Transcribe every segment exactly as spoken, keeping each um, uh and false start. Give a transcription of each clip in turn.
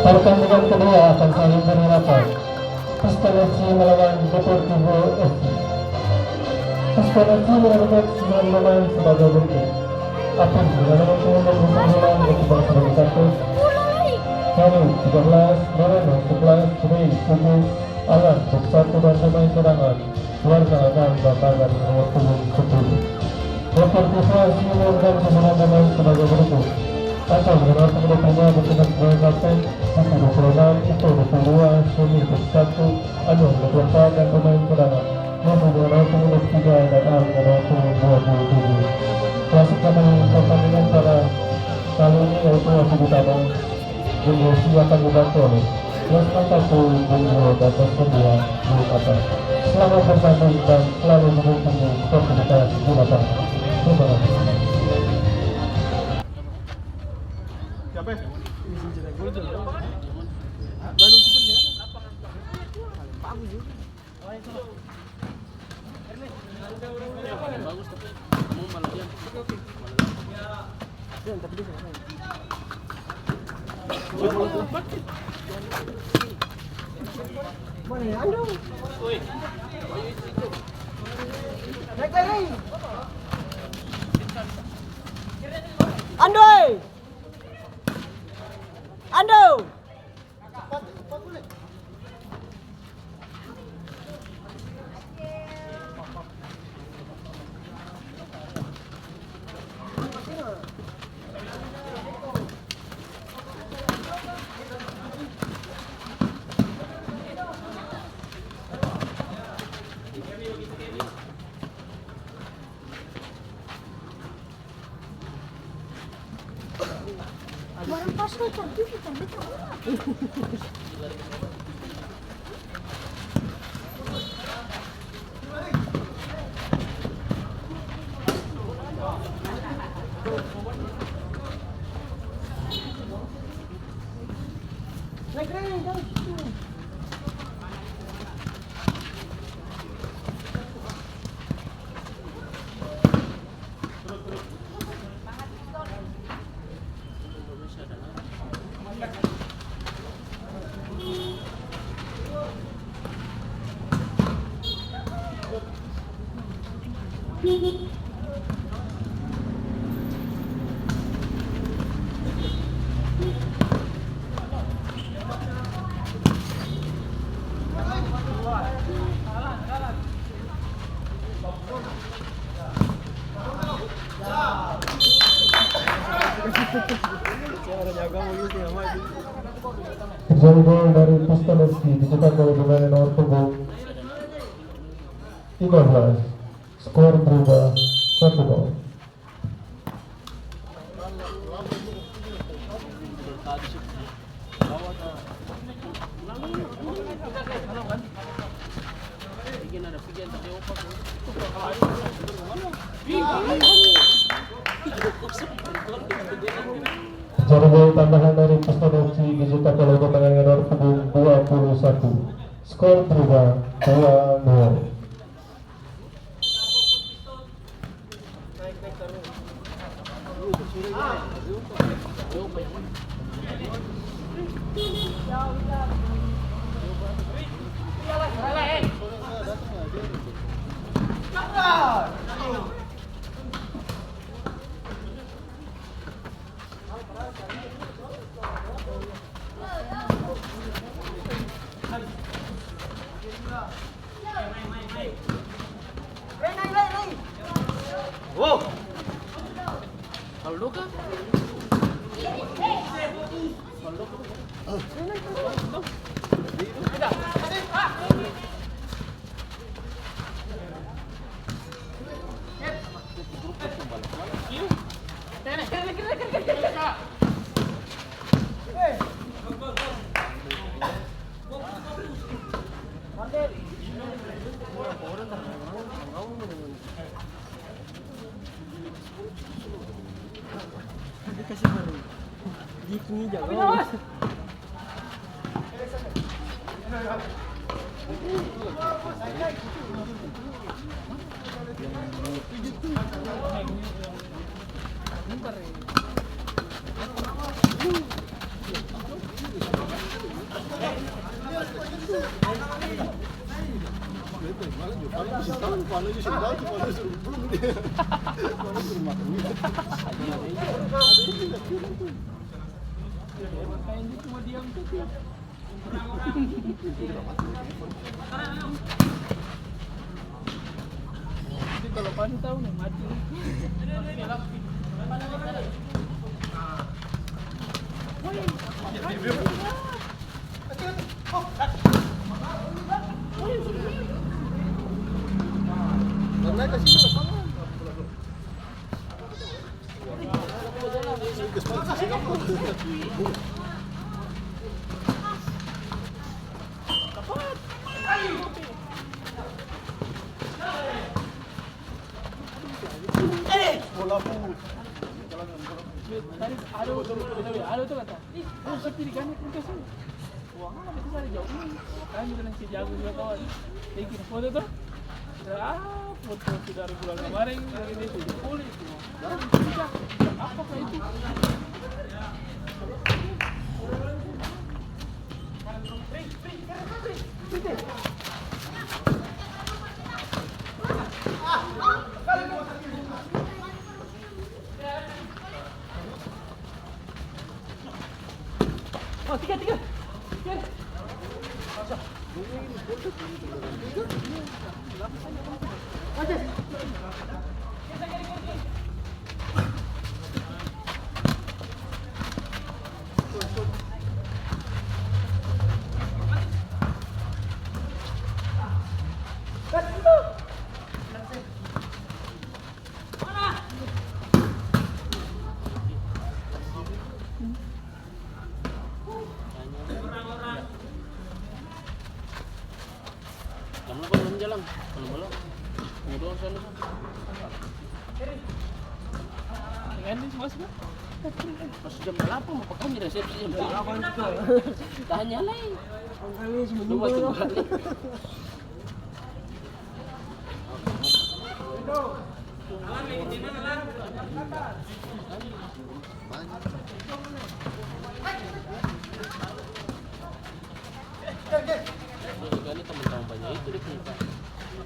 Pertandingan kedua akan saling berhadapan, Piston F C melawan Deportivo F C. Piston F C menyerahkan sembilan pemain sebagai berikut: Apin dengan nomor punggung dua puluh sembilan, berkibang sebagai kapten. Sani, tiga belas, Moreno, sebelas, Rey, tujuh, Alan, dua puluh satu, dan pemain cadangan, Warna enam, Bambang dengan nomor punggung sepuluh. Deportivo F C menurunkan sembilan pemain sebagai berikut: Acong dengan nomor punggung dua puluh lima, bertindak sebagai kapten, Putu dua puluh enam, Ito dua puluh dua, Sony dua puluh satu, Anwar dua puluh empat, dan pemain cadangan, Novi dengan nomor punggung dua puluh tiga, dan Al dengan nomor punggung dua puluh tujuh. Wasit pemain pertandingan pada kali ini yaitu wasit utama, Bung Yosi akan dibantu oleh Yasman satu, Bung Duo, dan Bosman dua, Bung Atta. Selamat bertanding dan selalu dukung timnas sportivitas di lapangan. Terima kasih. Ando e! Ando! Barang pas lo cantik, cantik. Terjadi gol dari Piston F C, dicetak oleh pemain nomor punggung lima belas. Skor berubah satu nol. Jadi gol tambahan dari Piston F C dicetak oleh pemain nomor punggung dua puluh satu. Skor berubah dua nol. Itu kalau pantau nih, mati. Tadi ada, ada, ada tuh kata, "Ih, oh, sepi di ganda, kita sini." Wah, itu dari jauh ini. Kan kita masih jago juga, kawan. Bikin foto tuh. Ah, foto sudah bulan kemarin, dari dia sudah pulih. Apa kayak itu? Oh, tiga, tiga. Tiga. Jam delapan belum jalan. Belum, belum. Tunggu dulu, sana, sana. Masih jam delapan, mau pakai resepsi jam delapan. Tanya lai. Coba, coba. Ini teman-teman banyak itu, dia punya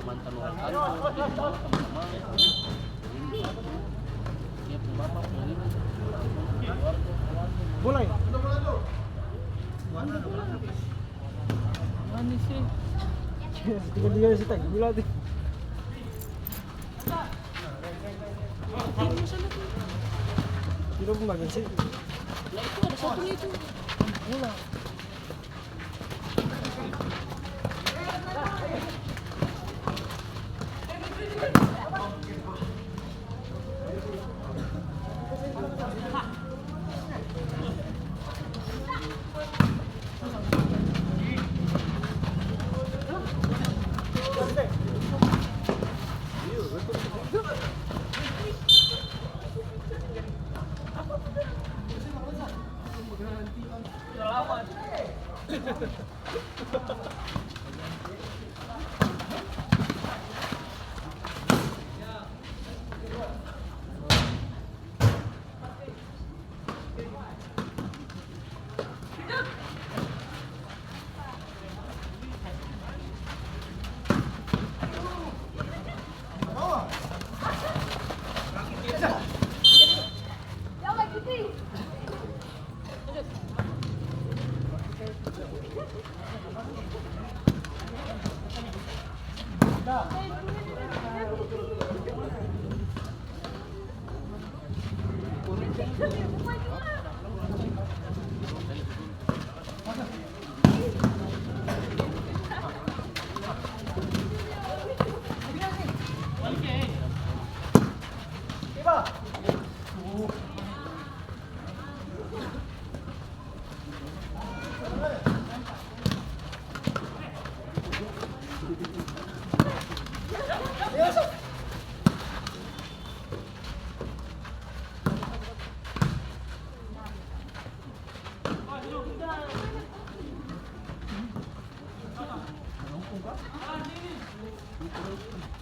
mantan orang kantor, dia punya teman-teman. Dia punya bapak, punya ini. Bola ya? Manis sih. Tinggal dia sih, tak gila tuh. Kira pembagian sih. Lah, itu ada satu itu. Bola.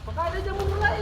Makanya dia mau mulai.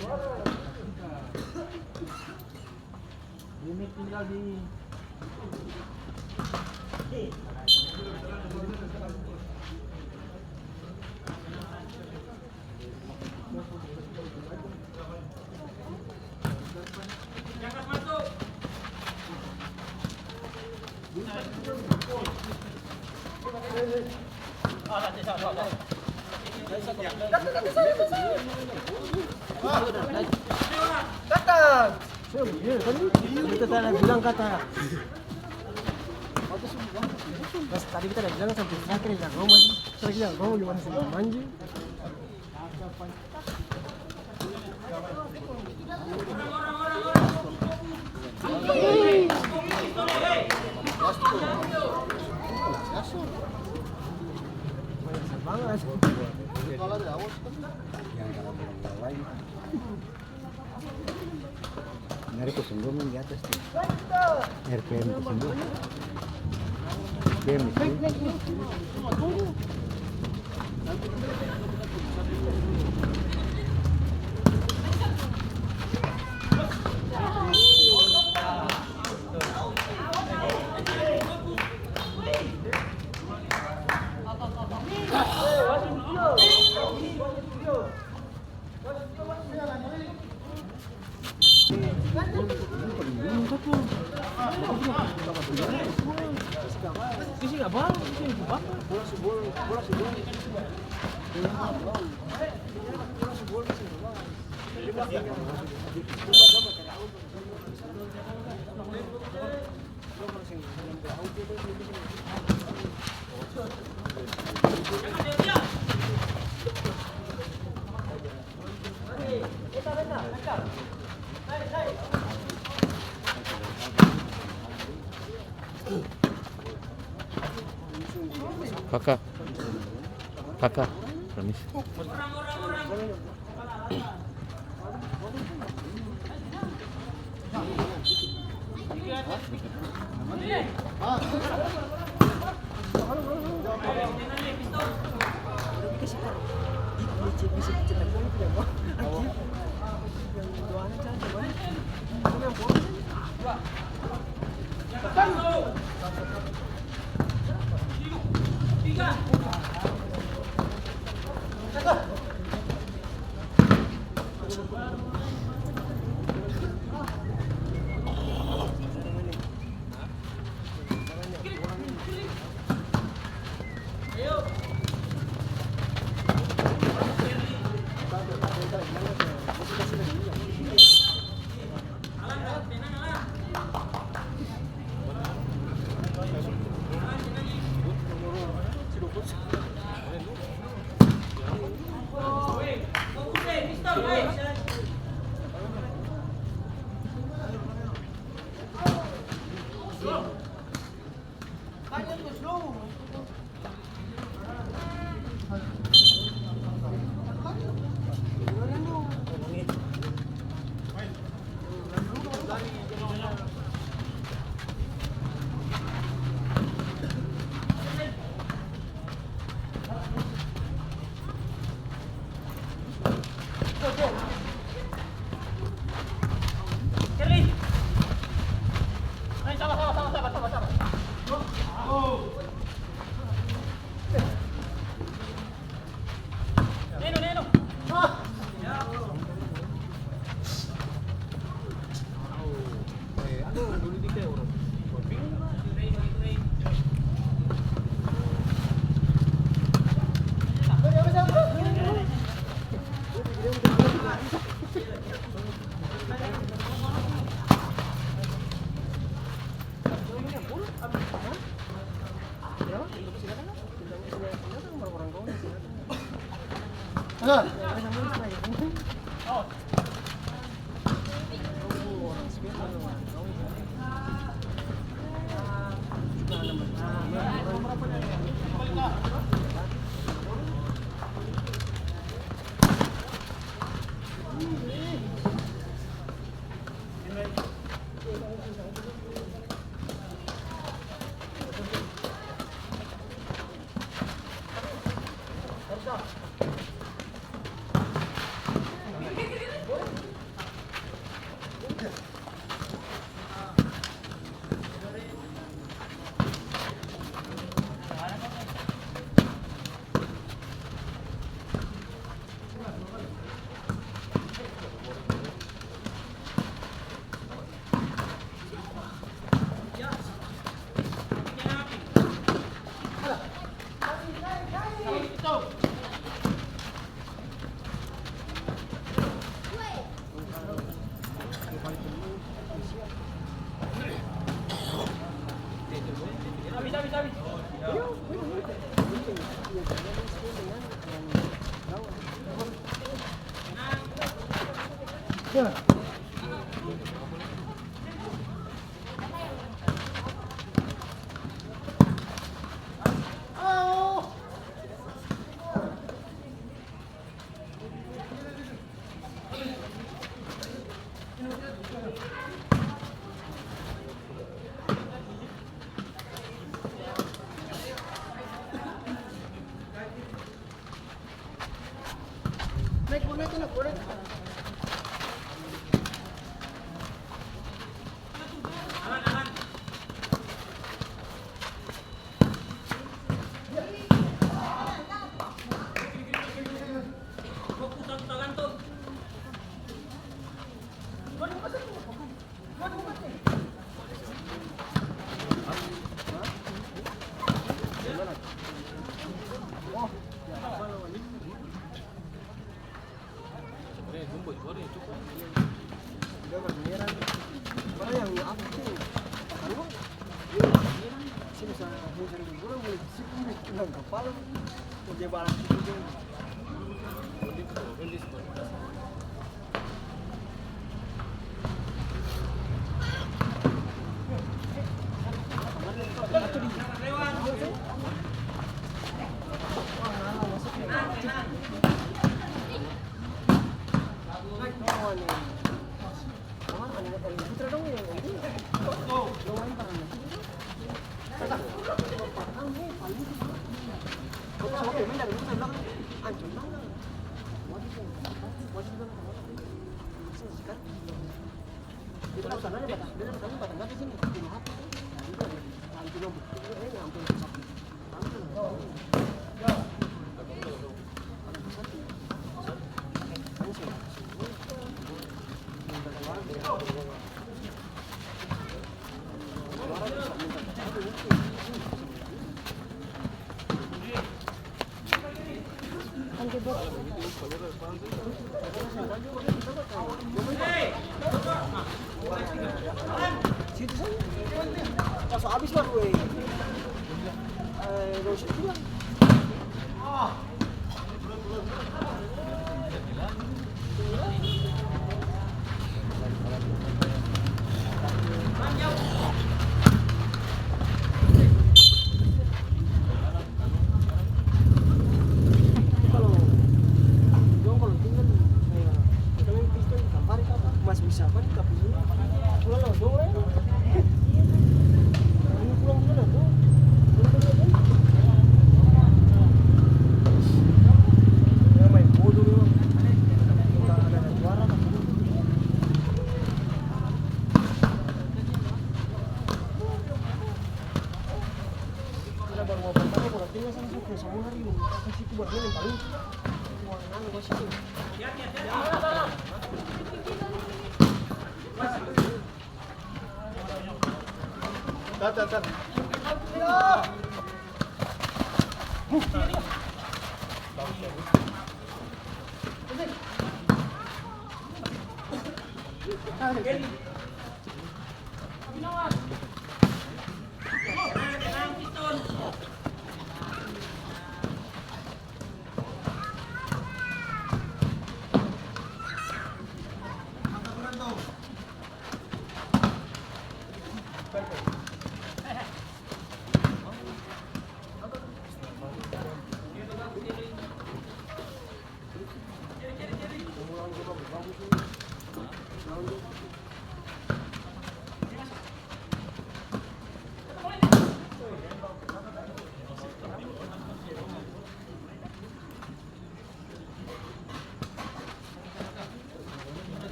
Ini tinggal di Datang. Beta tadi bilang kata. Pas tadi beta ada bilang sampe terakhir jaga rumah. Terakhir jaga rumah gimana sih manji? Nyari kosong dua main di atas tuh. R P M kosong dua. R P M di sini. Kaka, kaka, permisi.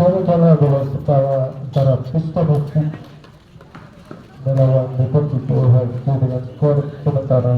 Pada kala bola skala antara Pesta Musik melawan Deportivo H F C dengan skor sementara